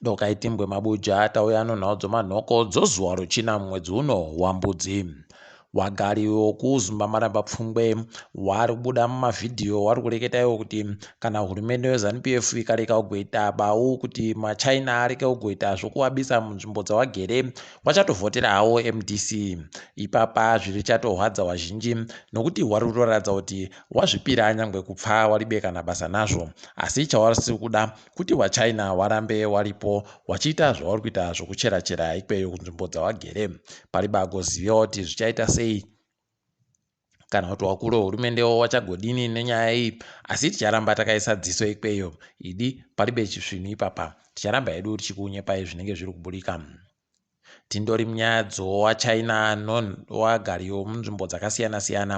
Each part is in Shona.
Doka itimbwe mabuja tauya nonhau dzomanhoko dzozuva rochina mumwedzi uno waMbudzi. Wagari wokuzumba maramba pfungwe wari kubuda mumavhidhiyo wari kureketa iwo kuti kana hurumende yeZanu PF ikareka kugoita bau kuti maChina areke kugoita zvokuvabisa munzvimbo dzawagere wachatovhotera hawo MDC. Ipapa zvirichatohwadza wazhinji nokuti wari kutoratidza kuti wazvipira nyangwe kupfa waribe kana basa nazvo asi chawarisi kuda Kuti waChina warambe waripo wachiita zvawari kuita zvokuchera chera ikweyo kunzvimbo dzawagere. Paribe agoziva kuti zvichaita sei kana kuti wakuru wehurumendewo wachagodini nenyaya iyi asi ticharamba takaisa dziso ikweyo. Idi paribe chisvinu ipapa. Ticharamba hedu tichikunyepai zvinenge zviri kuburika. Tindori munyaya dzowachina nowagari womunzvimbo dzakasiyana siyana.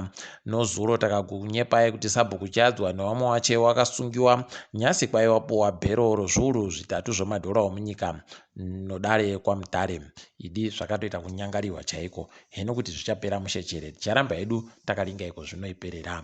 Nozuro takakunyepai kuti sabhuku Chiadzwa newamwe wache wakasungiwa nyasi kwai wapuwa bhero rozviuru zvitatu zvemadhora omunyika nodare kwaMutare. Idi zvakatoita kunyangariwa chaiko. Heno kuti zvichapera mushe chere. Ticharamba hedu takaringa iko zvinoiperera.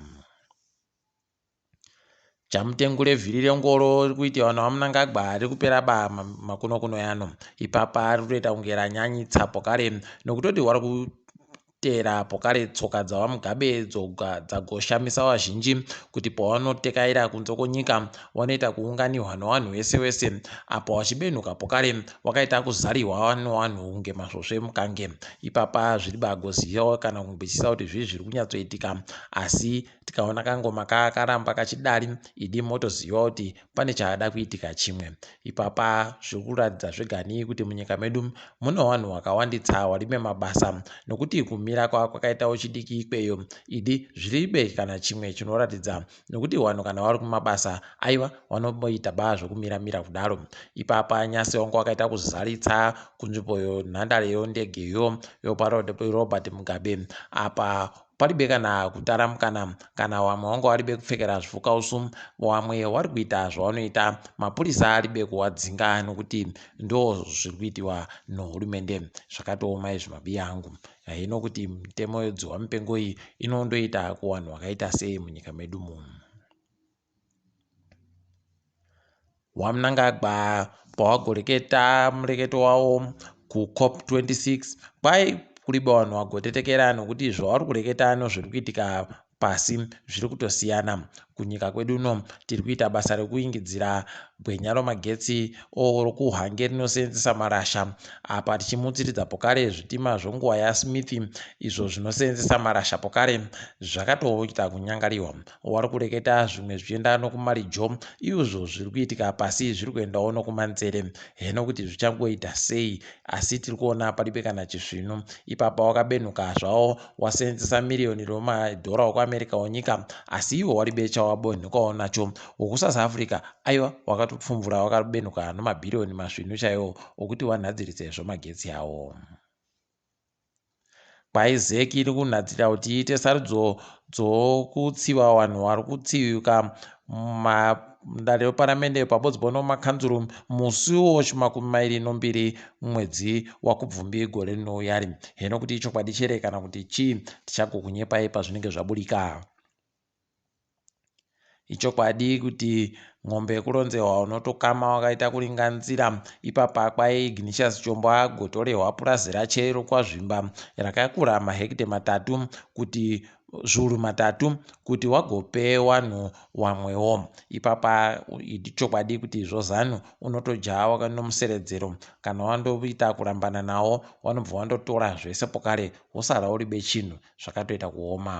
Chamutengure vhiri rengoro riri kuitiwa naVaMnangagwa riri kupera ba makunokuno yano. Ipapa riri kutoita kunge ranyanyitsa pokare nokutoti wari kuteera pokare tsoka dzaVaMugabe dzoga dzagoshamisa vazhinji kuti pawanotekaira kunze kwenyika wanoita kuunganihwa newanhu wese wese apo wachibenhuka pokare wakaita kuzarihwa newanhu kunge masvosve mukange. Ipapa zviri bagoziva kana kungwisisa kuti zvii zviri kunyatsoitika asi Tikaona kangoma kakaramba kachidari idi motoziva kuti pane chaada kuitika chimwe. Ipapa zviri kuratidza zvegani kuti munyika medu mune wanhu wakawanditsa warime mabasa nokuti kumira kwakaitawo chidiki ikweyo idi zviribe kana chimwe chinoratidza nokuti wanhu kana wari kumabasa aiwa wanomboita baa zvokumira mira kudaro. Ipapa nyasi wanga wakaita kuzaritsa kunzvimbo yonhandare yondege yo yopaRobert Mugabe apa Paribe kana kutaramukana kana wamwe wanga waribe kupfekera zvifukausu wamwe wari kuita zvawanoita mapurisa aribe kuwadzinga nokuti ndo zviri kuitiwa nohurumende zvakatooma izvi mabiya angu hino kuti mitemo yodzihwa mupengo iyi inondoita kuwanhu wakaita sei munyika medu mumu. WaMnangagwa pawagoreketa mureketo wawo kuCop 26 kwai kuriba vanhu vagotetekera nokuti zvavari kureketa nozviri kuitika pasi zviri kutosiyana. Kunyika kwedu uno tiri kuita basa rekuingidzira gwenya romagetsi rokuHwange rinoseenzesa marasha apa tichimutsiridza pokare zvitima zvonguva yaSmith izvo zvinoseenzesa marasha pokare zvakatoita kunyangariwa. Wari kureketa zvimwe zvichienda nokumarijo izvo zviri kuitika pasi zviri kuendawo nokumanzere heno kuti zvichangoita sei asi tiri kuona paribe kana chisvinu ipapa wakabenhuka zvawo waseenzesa miriyoni romadhora okuAmerica onyika asi iwo waribe chawabonhukawo nacho wokuSouth Africa aiwa wakatopfumvura wakabenhuka nomabhiriyoni masvinu chaiwo okuti wanhadzirise zvomagetsi awo. Kwai Zec iri kunhadzirira kuti iite sarudzo dzokutsiva vanhu vari kutsivika mumadare eparamende pabodzi nomumakanzuru musi wechimakumi mairi nombiri mwedzi waKubvumbi gore rinouyari. Heno kuti ichokwadi chere kana kuti chii tichagokunyepai pazvinenge zvaburika. Ichokwadi kuti mombe yekuronzerwa unotokama wakaita kuringa nzira ipapa kwai Ignatius Chombo agotorehwa purazi rache rokwaZvimba rakakura mahekite matatu kuti zviuru matatu kuti wagope wanhu wamwewo ipapa ichokwadi kuti zvozanu unotoja nomuseredzero kana wandoita kurambana nawo wanobva wandotora zvese pokare wosara uribe chinhu zvakatoita kuoma.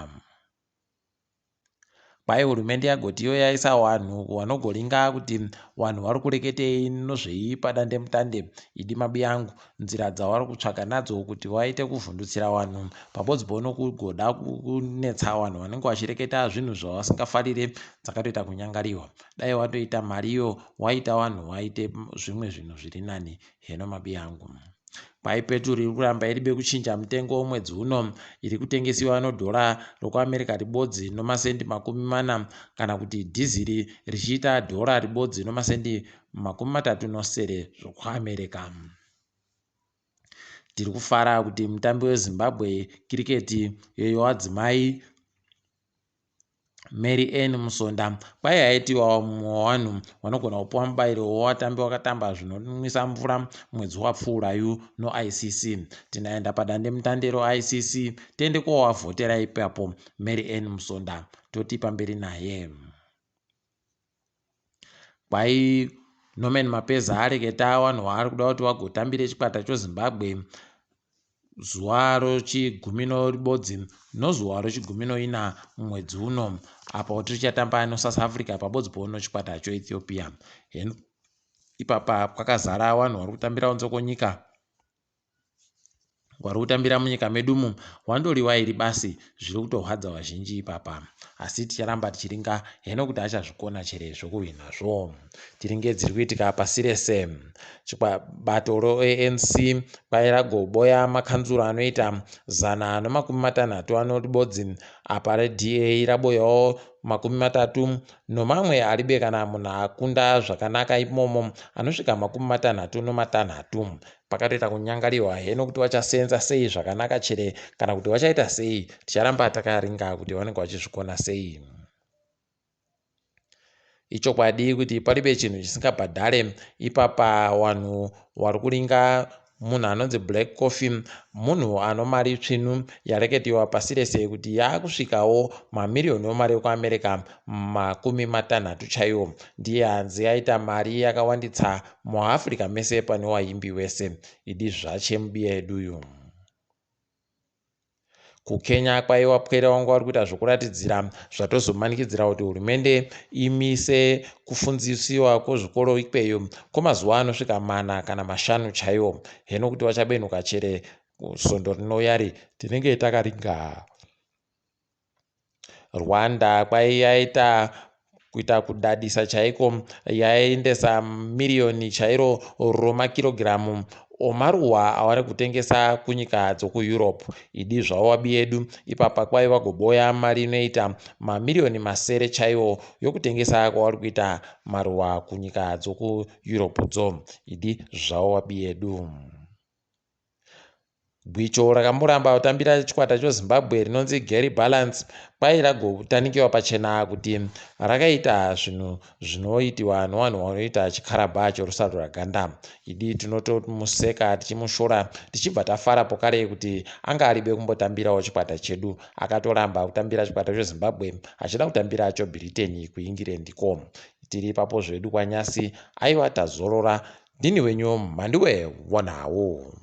Kwai hurumende yagoti iyo yaisa wanhu wanogoringa kuti wanhu wari kureketei nozvei padandemutande. Idi mabiyangu nzira dzawari kutsvaga nadzo kuti waite kuvhundutsira wanhu pabodzbo nokugoda kunetsa wanhu wanenge wachireketa zvinhu zvawasingafarire dzakatoita kunyangariwa. Dai watoita mari iyo waita wanhu waite zvimwe zvinhu zviri nani heno mabiyangu. Kwai peturu iri kuramba iribe kuchinja mutengo womwedzi uno iri kutengesiwa nodhora rokuAmerica ribodzi nomasendi 40 kana kuti dhiziri richiita dhora ribodzi nomasendi 37 zvokuAmerica. Tiri kufara kuti mutambi weZimbabwe kiriketi yewadzimai Mary Ann Musonda kwai aitiwa mumwe wevanhu vanogona kupiwa mubairo wevatambi vakatamba zvinonwisa mvura mwedzi wapfuurayu noICC. Tinaenda padandemutande roICC tiende kowavhotera ipapo Mary Ann Musonda toti pamberi naye. Kwai Norman Mapeza areketa vanhu vaari kuda kuti vagotambire chikwata choZimbabwe zuva rochigumi noribodzi nozuva rochigumi noina mumwedzi uno apo tichatamba noSouth Africa pabodzi pono chikwata choEthiopia. Heno ipapa kwakazara vanhu vari kutambira kunze kwonyika wari kutambira munyika medumu wandoriwa iri basi zviri kutorwadza vazhinji ipapa asi ticharamba tichiringa heno kuti achazvikona chere zvokuhwinazvo tiringe dziri kuitika pasi rese bato roANC kwai ragoboya makanzuro anoita 130 anotibodzi apa reDA raboyawo 30 nomamwe aribe kana munhu akunda zvakanaka imomo anosvika 36. Pakatoita kunyangariwa heno kuti vachasenza sei zvakanaka chere kana kuti vachaita sei ticharamba takaringa kuti vanenge vachizvikona sei. Ichokwadi kuti paribe chinhu chisingabhadhare ipapa vanhu vari kuringa munhu anonzi Black Coffee munhu anomari tsvinu yareketiwa pasi rese kuti yaakusvikawo mamiriyoni emari ekuAmerica 60 chaiwo ndiye hanzi aita mari yakawanditsa muAfrica mese pane waimbi wese idi zvache mubiya eduyu. KuKenya kwaiwa pwere wanga vari kuita zvokuratidzira zvatozomanikidzira kuti hurumende imise kufundzisiwa kwezvikoro ikweyo kwemazuva anosvika mana kana mashanu chaiwo. Heno kuti vachabenuka chere svondo rinouyari tinenge takaringa. Rwanda kwaiyaita kuita kudadisa chaiko yaendesa miriyoni chairo romakirogiramu omaruwa avari kutengesa kunyika dzokuEurope. Idi zvavo vabi yedu ipapa kwaiva goboya mari inoita mamiriyoni masere chaiwo yokutengesa kwavari kuita maruwa kunyika dzokuEurope dzo. Idi zvavo vabi yedu. Gwicho rakamboramba kutambira chikwata cheZimbabwe rinonzi Gary Balance kwai ragotanikiwa pachena kuti rakaita zvinhu zvinoitiwa nevanhu vanoita chikarabha chorusaruraganda. Idi tinotomuseka tichimushora tichibva tafara pokare kuti anga aribe kumbotambirawo chikwata chedu. Akatoramba kutambira chikwata cheZimbabwe achida kutambira choBritain kuIngirendiko. Tiri ipapo zvedu kwaNyasi aiwa tazorora ndini wenyu Mhanduwe Wanhau.